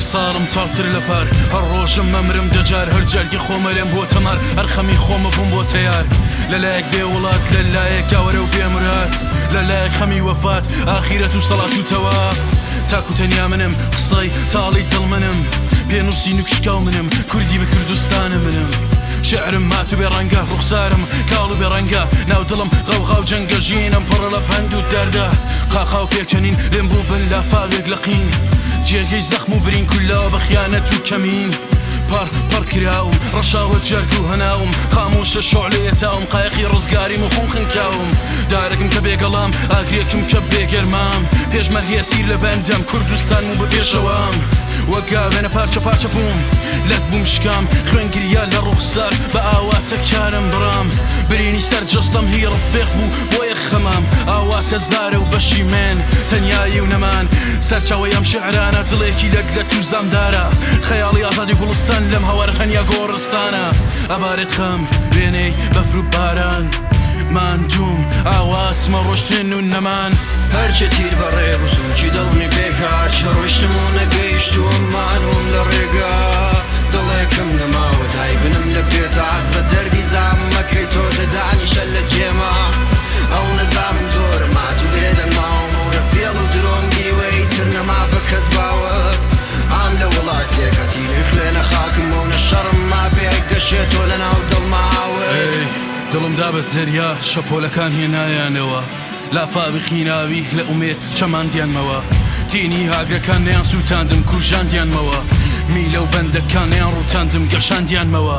هەر ساڵم تاڵتر لە پار، هەر ڕۆژم ئەمرم دە جار، هەر جەرگی خۆمە لێم بۆتە مار، هەر خەمی خۆمە بووم بۆتە یار. لە لایەک بێ وڵات، لە لایەک ئاوەرە و بێ مراد، لە لایەک خەمی وەفات، ئاخیرەت و سەڵات و تەواف. تاک و تەنیا منم، قسەی تاڵی دڵ منم، پێنووسی نوک شکاو منم، کوردی بە کوردستانە منم. شعرم مات و بێ ڕەنگە، ڕوخسارم کاڵ و بێ ڕەنگە، ناو دڵم غەوغا و جەنگە، ژینم پڕە لە پەند و دەردە، قاقا و پێکەنین لێم بوو بن لافاوێک لە قین، جێگەی زەخم و برین کولاوە بە خیانەت و کەمین. پەڕ پەڕ کراوم، ڕەشاوە جەرگ و هەناوم، خامۆشە شوعلەیە تاوم، قایقی ڕزگاریم و خۆم خنکاوم. دارێکم کە بێ گەڵام، ئاگرێکم کە بێ گەرمام، پێشمەرگی ئەسیر لە بەندەم، کوردستانم و بە پێشەوام. وەک گاوێنە پارچە پارچە بووم، لەت بووم شکام، خوێن گریا لە ڕوخسار، بە ئاواتەکانم بڕام. برینی سەر جەستەم هی ڕفێق بوو، بۆیە خەمام. ئاواتە زارە و بەشی من، تەنیایی و نەمان. سەرچاوەی ئەم شیعرانە دڵێکی لەت لەت و زامدارە. خەیاڵی ئازادی گوڵستان لەم هەوارە تەنیا گۆڕستانە. ئەبارێت خەم وێنەی بەفر و باران، ماندووم ئاواتمە ڕۆشتن و نەمان. هەرچێ تیر بەڕێ بوو سووچی دڵمی پێکهات، ڕۆیشتم و نەگەیشتووم مانوم لە ڕێگا. دڵێکم نەماوە دایبنم لە پێتاز، بە دەردی زامەکەی تۆزێ دانیشە لە جێما. ئەو نەزانم زۆرە مات و بێدەنگ ماوم، ئەو نە فێڵ و درۆم دیوە ئیتر نەما بە کەس باوەڕ. ئام لە وڵاتێکە تینووی خوێنە خاکم، ئەو نە شەڕم مابێ گەشێ تۆ لە ناو دڵما ئاور. ئەی دڵم دا بە دەریا، شەپۆلەکان هێنایانەوە، لافاوی خیناوی لە ئومێد چەماندیانمەوە، تینی ئاگرەکان نەیان سووتاندم کوژاندیانمەوە، میلە و بەندەکان نەیان ڕووتاندم گەشاندیانمەوە.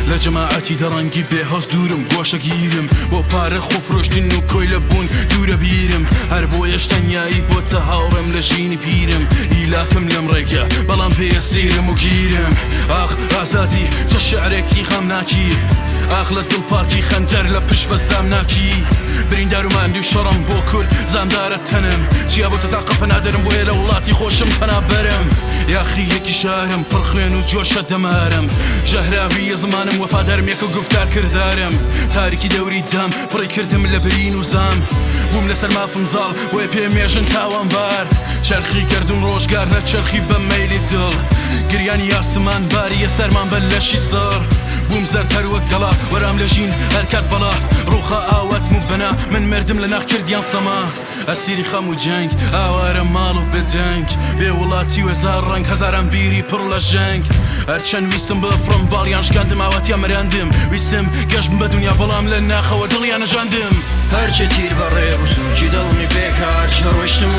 لە جەماعەتی دەڕەنگی بێ هەست دوورم، گۆشەگیرم بۆ پارە خۆفرۆشتن و کۆیلە بوون دوورە بیرم. هەر بۆیەش تەنیایی بۆتە هاوڕێم لە ژینی پیرم، هیلاکم لەم ڕێگە بەڵام پێ ئەسیرم و گیرم. ئاخ ئازادی چە شعرێکی خەمناکی، ئاخ لە دڵپاکی خەنجەر لە پشت بە زامناکی. بریندار و ماندوو شەڕم بۆ کورد زامدارە تەنم، چیا بۆتە تاقە پەنادەرم، بۆیە لە وڵاتی خۆشم پەنابەرم. یاخییەکی شارم پڕ خوێن و جۆشە دەمارم، ژەهراوییە زمانم، وەفادارم یەک و گوفتار کردارم. تاریکی دەوری دام پڕی کردم لە برین و زام، بووم لەسەر مافم زاڵ بۆیە پێ مێژن تاوانبار. چەرخی گەردوون ڕۆژگار نەچەرخی بە مەیلی دڵ، گریانی ئاسمان باریە سەرمان بە لەشی سڕ. بووم زەرد هەر وەک گەڵا، وەرام لە ژین هەر کات بەڵا، ڕووخا ئاواتم و بەنا، من مردم لە ناخ کردیان سەما. ئەسیری خەم و جەنگ، ئاوارە ماڵ و بێدەنگ، بێ وڵاتی و هەزار ڕەنگ، هەزاران بیری پڕ لە ژەنگ. هەرچەند ویستم بفڕم باڵیان شکاندم، ئاواتیان مراندم، ویستم گەشت بم بە دونیا بەڵام لە ناخەوە دڵیان نەژاندم. هەرچێ تیر بەڕێ بوو سووچی دڵمی پێکهات، ڕۆیشتم.